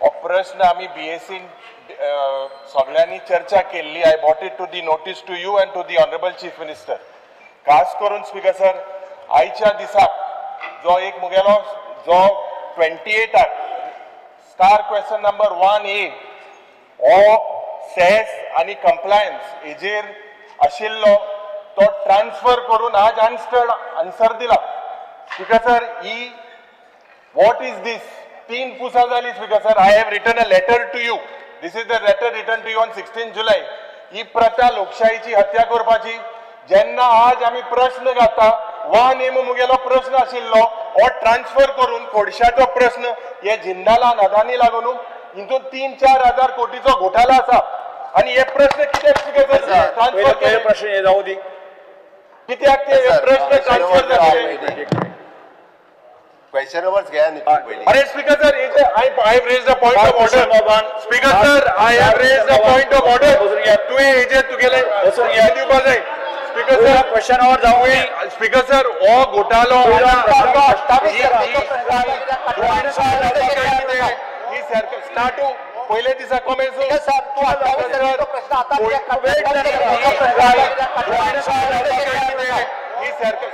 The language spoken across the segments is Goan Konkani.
हो प्रश्न आमी बीएसीन सगळ्यांनी चर्चा केल्ली. I brought it to the notice to you and to the honourable chief minister. खास करून स्पीकर सर, आयच्या दिसाक जो एक मुगेलो जो 28 star question number 1A हो सेस आनी कंप्लायन्स हेजेर आशिल्लो तो ट्रान्सफर करून आज आन्सर आन्सर दिला. Speaker sir, he what is this? 3 पुसां जाली speaker sir. I have written a letter to you. This is the letter written to you on 16 July. ही प्रथा लोकशाहीची हत्या करपाची. जेन्ना आज आमी प्रश्न घाता 1A मुगेलो प्रश्न आशिल्लो हो ट्रान्सफर करून खोडशाचो प्रश्न हे जिंदाला अदानी लागून हितून 3-4 हजार कोटीचो घोटाळा आसा आनी हे प्रश्न कित्याक स्पीकर सर ट्रान्सफर केले? प्रश्न हे जावं दी कित्याक ते प्रश्न ट्रान्सफर जाले? क्वेश्चन आवर्स घ्या न्ही पयलीं. अरे speaker sir, I have raised a point of order. Speaker sir, I have raised a point of order. तुवें हेजेर तुगेले हें दिवपा जाय. स्पीकर सर, क्वेश्चन our जावं दी. स्पीकर सर, हो घोटाळो ही सरकार स्टार्ट पयले दिसा कॉमेंस ही सरकार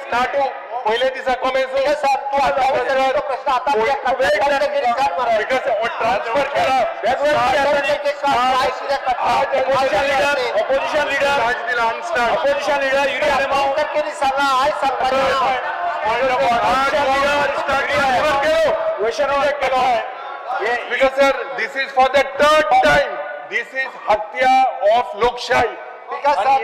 स्टार्ट पयले दिसा कॉमेंस ट्रान्सफर केला. Opposition leader opposition leader Yuri Alemao. Question Speaker sir, this is for the third time. This is hatya of Lokshahi. Speaker sir,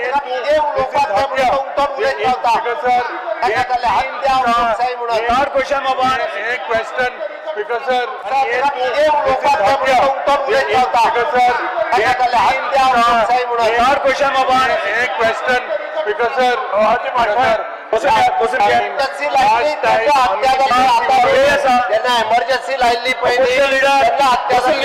third question बाबा. एक question speaker sir. Third question बाबा. एक क्वेश्चन स्पीकर सर. एमर्जन्सी लायल्ली पयली हत्या जाली.